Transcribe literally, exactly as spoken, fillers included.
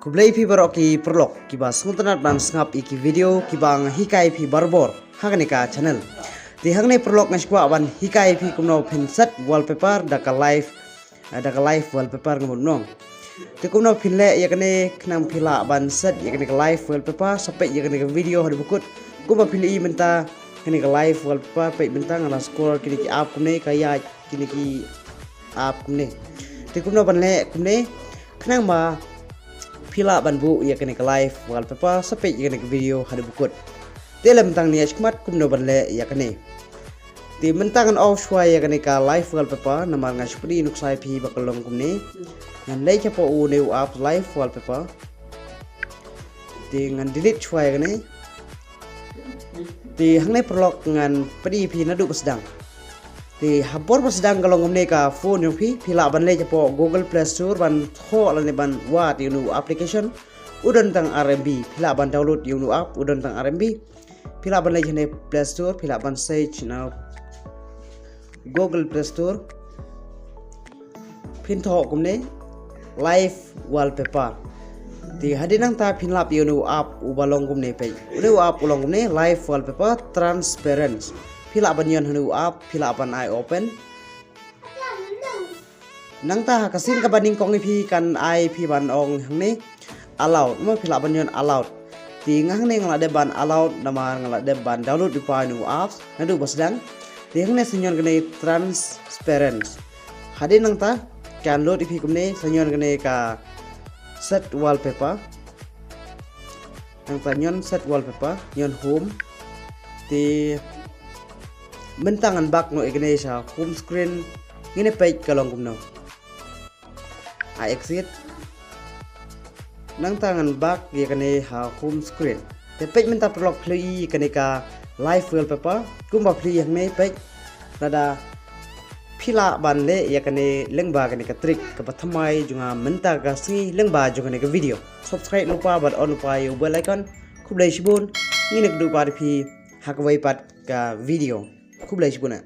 Khublei phi baroh ki paralok kiba sngewtynnat ban sngap ïa ki video kiba nga hikai phi barabor ha kane ka channel. Te hangne paralok nga sngewbha ban hikai phi kumno phin set wallpaper da ka live, eh, da ka live wallpaper nga mut nong. Te kumno phin leh ïa kane khnang phi lah ban set ïa kane ka live wallpaper sa peit ïa kane ka video haduh ba kut. Kumba phi la ïohi mynta kane ka live wallpaper, peit mynta nga la scroll kine ki app kumne ka ïaid kine ki app kumne. Te kumno ban leh kumne khnang ba phi lah ban buh ïa kane ka live wallpaper sa peit ïa kane ka video haduh ba kut. Te lem tang ne ïa shikmat kumno ban leh ïa kane. Te mynta ngan off shuwa ïa kane ka live wallpaper namar nga shu pyni nuksa ïa phi ba ka long kumne. Ngan leit shapoh une u app live wallpaper. Te ngan delete shuwa ïa kane. Te hangne paralok ngan pyni phi naduh ba sdang. Te ha por ba sdang ka long kumne ka phone jong phi, phi lah ban leit shapoh Google Play Store ban thoh lane ban wad ïa une u application u don tang ar M B. Phi lah ban download ïa une u app u don tang ar M B. Phi lah ban leit hangne Play Store, phi lah ban search na Google Play Store. Phin thoh kumne live wallpaper. Te hadien nangta phin lap ïa une u app uba long kumne peit. Une u app u long kumne live wallpaper transparent. Phi lah ban ïon ha une u app, phi lah ban ai open. Nangta ha ka sien kaba nyngkong ïa phi kan ai phi ban ong hangne allowed, mo phi lah ban ïon allowed. Te nga hangne nga la dep ban allowed namar nga la dep ban download lypa une u apps naduh ba sdang. Te hangne sa ïon kane transparent. Hadien nangta kan load ïa phi kumne sa ïon kane ka set wallpaper. Nangta ïon set wallpaper, ïon home. Te mynta ngan back noh ïa kane sha home screen. Ngin ïa peit ka long kumno. I exit. Nangta ngan back ïa kane ha home screen. Te peit mynta paralok phi la ïohi ïa kane ka live wallpaper. Kumba phi la ïohi hangne peit. Lada phi lah ban leh ïa kane lyngba kane ka trick kaba thymmai jong nga mynta ka sngi lyngba jong kane ka video. Subscribe lypa bad on lypa ïa u bell icon. Khublei shibun. Ngin ïakynduh pat ïa phi ha kawei pat ka video. Khublei shibun eh.